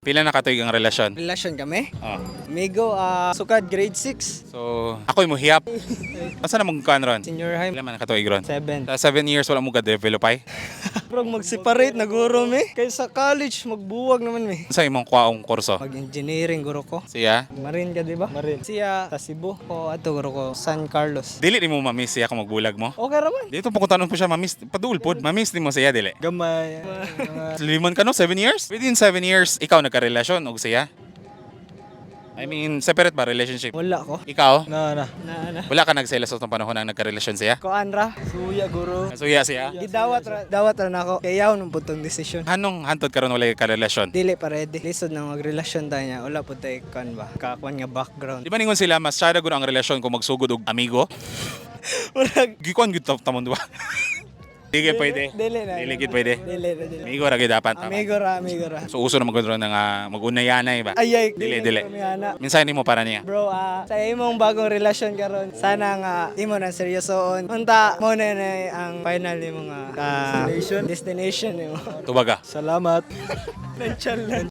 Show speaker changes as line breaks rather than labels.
Pila na katuig ang relasyon?
Relasyon kami?
Oh.
Amigo, sukad grade 6.
So, ako'y muhiyap. Asa na mong kuan ron?
Senior high.
Pila man na katuig ron?
7.
Sa 7 years wala mo ka-develop ay?
Bro, mag-separate na guro mi. Kay sa college, magbuwag naman mi.
Sa imong kwaong kurso?
Mag-engineering guro ko.
Siya?
Marin ka, di ba? Marin. Siya, sa Cebu. Ko, ato guro ko, San Carlos.
Dili nimo mamiss siya kung magbulag mo?
Okay raman.
Dito po kung tanong po siya, mamiss, padul pod, mamiss nimo siya, dili.
Gamay.
Limon ka no, 7 years? Within 7 years, ikaw nagka-relasyon og siya? I mean, separate ba relationship?
Wala ko.
Ikaw?
Na na.
Na, na.
Wala ka nagselos sa itong panahon ang nagka-relasyon siya?
Koan ra.
Suya guro.
Nasuya siya?
Gidawat ra, dawat ra nako. Kay yaw nung putong desisyon.
Anong hantod karon wala ka relasyon?
Dili pa ready. Lisod na magrelasyon tayo niya. Wala po tayo kan ba? Kakuan nga background.
Di ba ningon sila mas syara gud ang relasyon kung magsugod og amigo?
Murag.
Gikuan gud tamon di ba? Dili pwede.
Dili na.
Dili gid pwede.
Dili na, dili.
Amigo ra gid dapat tama.
Amigo ra, amigo ra.
So uso na magud ron nga magunayanay ba?
Ay, ay,
Dili, dili.
Ana.
Minsan nimo para niya.
Bro, sa imong bagong relasyon karon, sana nga imo na seryosoon. Unta mo na na ang final nimo nga
Destination.
destination nimo.
Tubaga.
Salamat.
Nang challenge.